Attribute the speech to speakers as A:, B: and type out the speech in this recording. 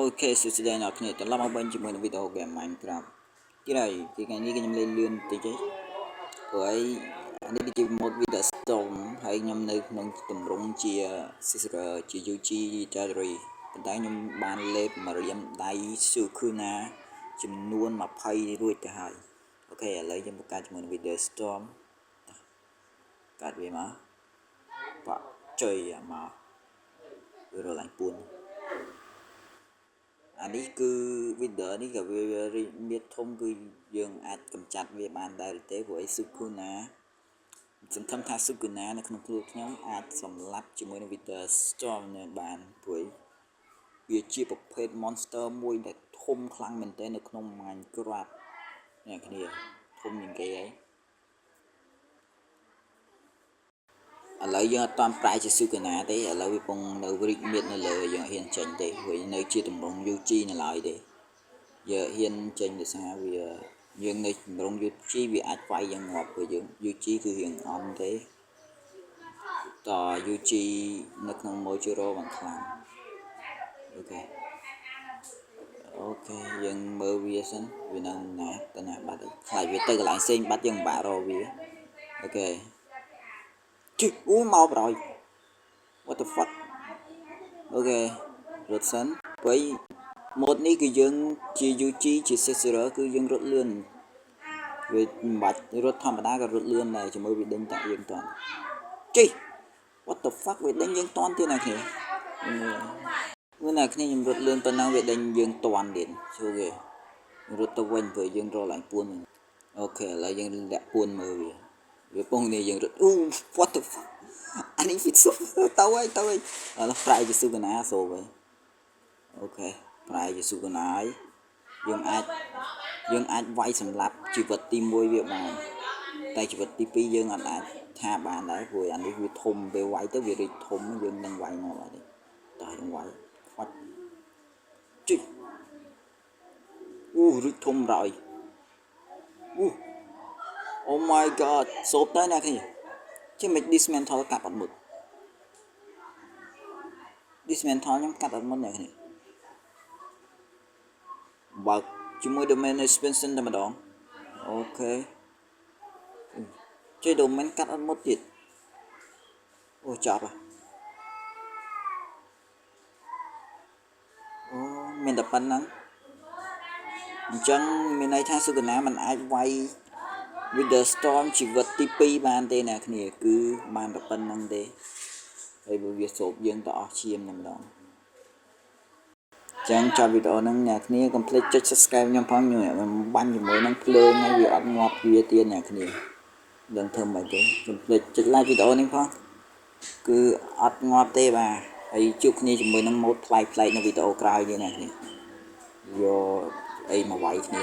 A: OK សួស្តីអ្នកគ្នាត្រឡប់មកវិញជាមួយនឹងវីដេអូ Game Minecraft ទៀតហើយទីថ្ងៃនេះខ្ញុំលេងលឿនបន្តិចទេព្រោះអីអានេះគឺជា mod Wither Storm ហើយខ្ញុំនៅក្នុងទម្រង់ជា Sorcerer ជា UG Territory ប៉ុន្តែខ្ញុំបានលេបម្រាមដៃ Sukuna ចំនួន20រួចទៅហើយ OK ឥឡូវយើងបង្កើតជាមួយនឹង Wither Storm កាត់វាមកបាក់ចុយមកវារឡើងពួនអានេះគឺ Wither នេះក៏វារីកមាឌធំគឺយើងអាចកម្ចាត់វាបានដែរទេព្រោះអី Sukuna សង្ឃឹមថា Sukuna នៅក្នុងខ្លួនខ្ញុំអាចសម្លាប់ជាមួយនឹង Wither Storm នៅបានព្រោះវាជាប្រភេទ monster មួយដែលធំខ្លាំងមែនទែននៅក្នុង Minecraft អ្នកគ្នាធំជាងគេហើយឥឡូវយើងអត់តាមប្រែជា Sukuna ទេឥឡូវវាពងនៅរីកមាឌនៅលើយើងហ៊ានចេញទេព្រោះនៅជាទម្រង់ UG នៅឡើយទេយើងហ៊ានចេញដោយសារវាយើងនៅទម្រង់ UG វាអាចវាយយើងងាប់ព្រោះយើង UG គឺរៀងអន់ទេត UG នៅក្នុង Mojuro បានខ្លាំង OK យើងមើលវាសិនវានៅណាទៅណាបាត់ហើយខ្លាចវាទៅកន្លែងផ្សេងបាត់យើងពិបាករកវា OK ជិះអូមកប្រយ what the fuck OK រត់សិនព្រោះ mod នេះគឺយើងជា UG ជា Sorcerer គឺយើងរត់លឿនវាមិនបាច់រត់ធម្មតាក៏រត់លឿនដែរជាមួយវាដេញតាក់យើងតាន់ជិះ what the fuck វាដេញយើងតាន់ទៀតណាគ្នាមើលណាគ្នាខ្ញុំរត់លឿនប៉ុណ្ណឹងវាដេញយើងតាន់ទៀតជួយគេរត់ទៅវិញព្រោះយើងរកឡើងពួន OK ឥឡូវយើងលាក់ពួនមើលវាវាពងនេះយើងរត់អូ what the fuck អានេះ fit សុទៅហើយទៅហើយឥឡូវប្រែជា Sukuna សូវហើយ OK ប្រែជា Sukuna ហើយយើងអាចយើងអាចវាយសម្លាប់ជីវិតទី1វាបានតែជីវិតទី2យើងអត់អាចថាបានដែរព្រោះអានេះវាធំពេលវាយទៅវារីកធំយើងនឹងវាយមកអត់ទេតោះយើងវាយខ្វាច់ជីអូរីកធំរយអូ Oh my god សូបទៅណាគ្នាជាមិន dismantle កាត់អត់មុត dismantle ខ្ញុំកាត់អត់មុតអ្នកគ្នាបើកជាមួយ domain expansion តែម្ដង OK ជួយ domain កាត់អត់មុតទៀតអូចប់ហ៎អូមានតែប៉ុណ្្នឹងអញ្ចឹងមានន័យថាសុកណាมันអាចវាយ Wither Storm ជីវិតទី2បានទេអ្នកគ្នាគឺបានតែប៉ុណ្្នឹងទេហើយវាស្រូបយើងទៅអស់ឈាមតែម្ដងចឹងចប់វីដេអូហ្នឹងអ្នកគ្នាកុំភ្លេចចុច Subscribe ខ្ញុំផងខ្ញុំបាញ់ជាមួយនឹងភ្លើងហើយវាអត់ងាប់វាទៀតអ្នកគ្នាដឹងធ្វើមិនទេកុំភ្លេចចុច like វីដេអូនេះផងគឺអត់ងាប់ទេបាទហើយជួបគ្នាជាមួយនឹងម៉ូតប្លែកៗនៅវីដេអូក្រោយទៀតអ្នកគ្នាយកអីមកវាយគ្នា